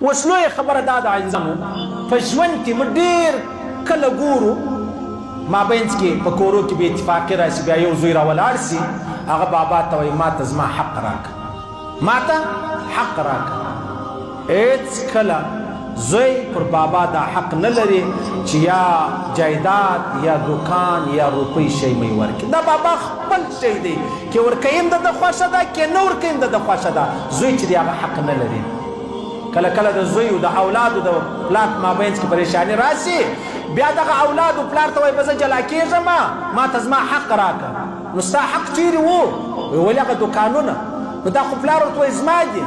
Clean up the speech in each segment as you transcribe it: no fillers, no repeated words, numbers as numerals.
اوس لویه خبره دا ده عزیزانو، په ژوند کې موږ ډېر کله ګورو مابینځ کې په کورو کې بې اتفاقي راشي، بیا یو زوی راولاړ شي، هغه بابا ته وایي ماته زما حق راکړه، ماته حق راکړه. هېڅکله زوی پر بابا دا حق نه لري چې یا جایداد یا دوکان یا روپۍ شی مې ورکړي. دا بابا خپل شی دی، که ورکوي هم د ده خوښه ده، که نه ورکوي هم د ده خوښه ده. زوی چې دی هغه حق نه لري. کله کله د زوی او د اولادو د پلار په مابینځ کې پریشانی راشي، بیا دغه اولاد و پلار ته وایي به زه جلا کېږم، ماته زما حق راکړه. نو ستا حق چیرې وو؟ وایي ولې هغه دوکانونه. نو دا خو پلار ورته وایي زما دي.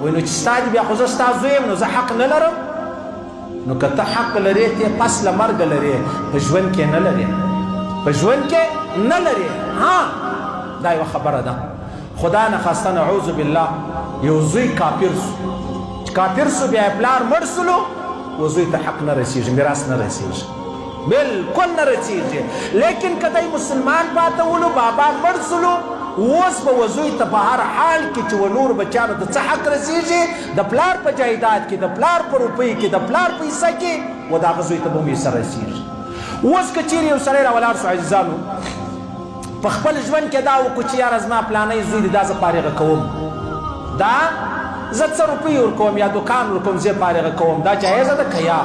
وایي نو چې ستا دي بیا خو زه ستا زوی یم، نو زه حق نه لرم؟ نو که ته حق لرې ته پس له مرګه لرې، په ژوند کې نه لرې، په ژوند کې نه لرې. ها دا یوه خبره ده. خدا نخواسته نعوذ بالله یو زوی کافر سو، چې کافر سو بیا پلار مړ سولو، و زوی ته حق نه رسیږي، میراث نه رسیږي، بالکل نه رسیږي. لیکن که دی مسلمان پاته ولو، بابا مړ سولو، اوس به و زوی ته په هر حال کې چې و نورو بچیانو ته څه حق رسیږي، د پلار په جایداد کې، د پلار په روپۍ کې، د پلار په حصه کې، و د هغه زوی ته به هم حصه رسیږي. اوس که چیرې یو سړی راولاړ سو عزیزانو، په خپل ژوند کې دا وکړو چې یاره زما پلانی زوی دی، دا زه فارغه کوم، دا زه څه روپۍ ورکوم یا دوکان ورکوم، زه فارغه کوم، دا جایزه ده که یا؟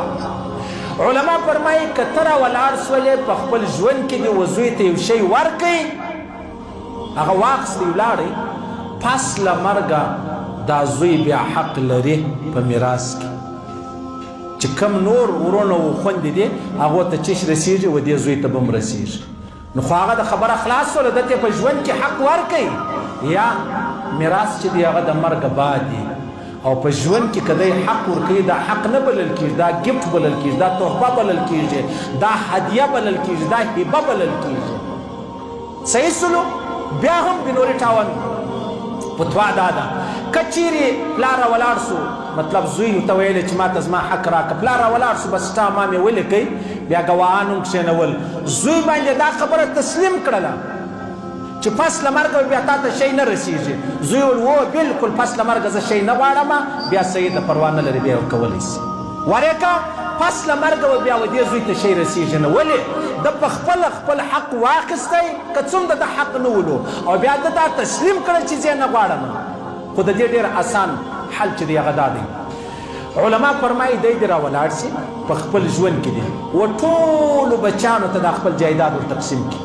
علما فرمایي که ته راولاړ سولې په خپل ژوند کې دې و زوی ته یو شی ورکړي، هغه واخیستی ولاړی، پس له مرګه دا زوی بیا حق لري په میراث کې چې کوم نور ورونه و خوندې دي هغو ته چش رسیږي، و دې زوی ته به هم رسیږي. نو خو هغه د خبره خلاص سوله، ده ته په ژوند کې حق ورکړي یا میراث چې دی هغه د مرګ بعد دی، او په ژوند کې که دی حق ورکوي دا حق نه بلل کېږي، دا ګفټ بلل کېږي، دا تحفه بلل کېږي، دا هدیه بلل کېږي، دا هبه بلل کېږي. صحیح سولو؟ بیا هم بنوري ټاون فتوا دا ده که چیرې پلار راولاړ سو، مطلب زوی ته ویل چې ماته زما حق راکړه، پلار راولاړ سو، بس تا ما مې ولیکئ، بیا ګواهان هم کښېنول، زوی باندې دا خبره تسلیم کړله چې پس له مرګه بیا تا ته شی نه رسیږي. زوی ویل وو بالکل پس له مرګه زه شی نه غواړم، بیا صحیح ده، پروا نه لري، بیا ورکولی سي. ورکه پس له مرګه به بیا ودې زوی ته شی رسیږي نه، ولې ده په خپله خپل حق واخیستی، که څومره د حق نه ولو، او بیا ده دا تسلیم کړل چې زه یې نه غواړم. خو د دې ډېر اسان حل چې دی هغه دا دی، علما فرمایي دی دې راولاړ سي په خپل ژوند کې دې و ټولو بچیانو ته دا خپل جایداد ور تقسیم کړي،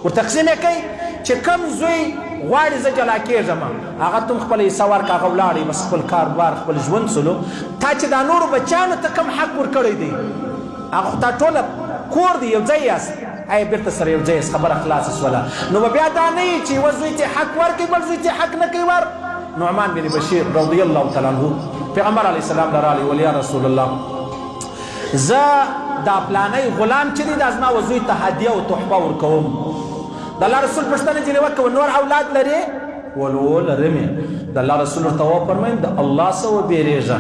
ور تقسیم یې کړئ چې کوم زوی غواړي زه جلا کېږم هغه ته هم خپله حصه ورکړه، هغه ولاړی بس خپل کار بار خپل ژوند سولو. تا چې دا نورو بچیانو ته کوم حق ورکړی دی هغه خو تا ټوله کور دی، یو ځای یاست، ای بیرته سره یو ځای یاست، خبره خلاصه سوله. نو به بیا دا نه وي چې یوه زوی ته حق ورکړي بل زوی ته حق نه کوي ور. نعمان بن بشیر رضی الله تعالی عنه پیغمبر علیه السلام له راغلی ول یا رسول الله زه دا پلانی غلام چې دی دا زما و زوی ته هدیه او تحفه ورکوم. د الله رسول پوښتنه ځینې وکړه نور اولاد لرې؟ ول هو لرم یې. د الله رسول ورته وفرمایل د الله څخه وبېرېږه،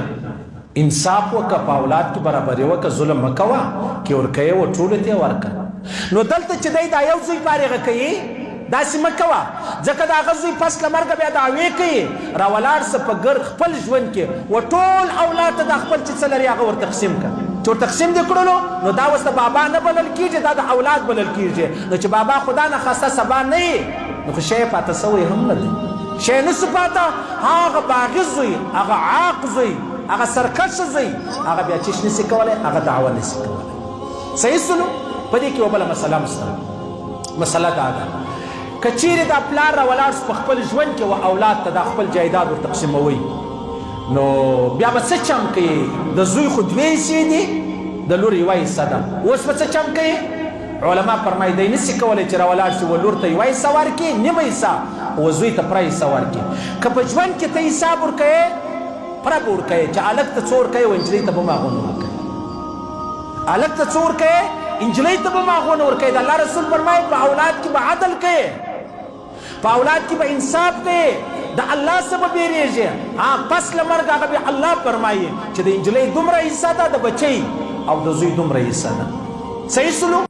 انصاف وکړه، په اولاد کې برابري وکړه، ظلم مه کوه، که ورکوې و ټولو ته یې ورکړه. نو دلته چې دی دا یو زوی فارغه کوي داسې مه کوه، ځکه د هغه زوی پس له مرګه بیا دعوې کوي، راولاړ سه په ګرد خپل ژوند کې و ټول اولاد ته دا خپل چې څه لري هغه ورتقسیم کړه، چې ورتقسیم دې کړلو نو دا اوس د بابا نه بلل کېږي، دا د اولاد بلل کېږي. نو چې بابا خدا نخواسته سبا نه وي نو خو شی پاته سوی هم نه دی، شی نه سو پاته، هغه باغي زوی، هغه عاق زوی، هغه سرکښ زوی، هغه بیا چش نسي کولی، هغه دعوه نسي کولی. صحیح سولو؟ په دې کې یوه بله مسله هم شته. مسله دا ده که چیرې دا پلار را ولاړ سو په خپل ژوند کې و اولاد ته دا خپل جایداد ور تقسیموي، نو بیا به څه چم کوي؟ د زوی خو دوې حصې دي، د لور یوه حصه ده، اوس به څه چم کوي؟ علما فرمایي دی نسي کولی چې راولاړ شي و لور ته یوه حصه ورکړي، نیمه حصه، و زوی ته پوره حصه ورکړي. که په ژوند کې ته حساب ورکوې پوره به ورکوې، چې هلک ته څه ورکوې و نجلۍ ته به هم هغونه ورکوې، هلک ته څه ورکوې نجلۍ ته به هم هغونه ورکوې. د الله رسول فرمایي په اولاد کې به عدل کوې، په اولاد کې به انصاف کوې، د الله څخه به بیریږې. ها پس له مرګه هغه بیا الله فرمایي چې د نجلۍ دومره حصه ده د بچۍ او د زوی دومره حصه ده. صحیح سلو؟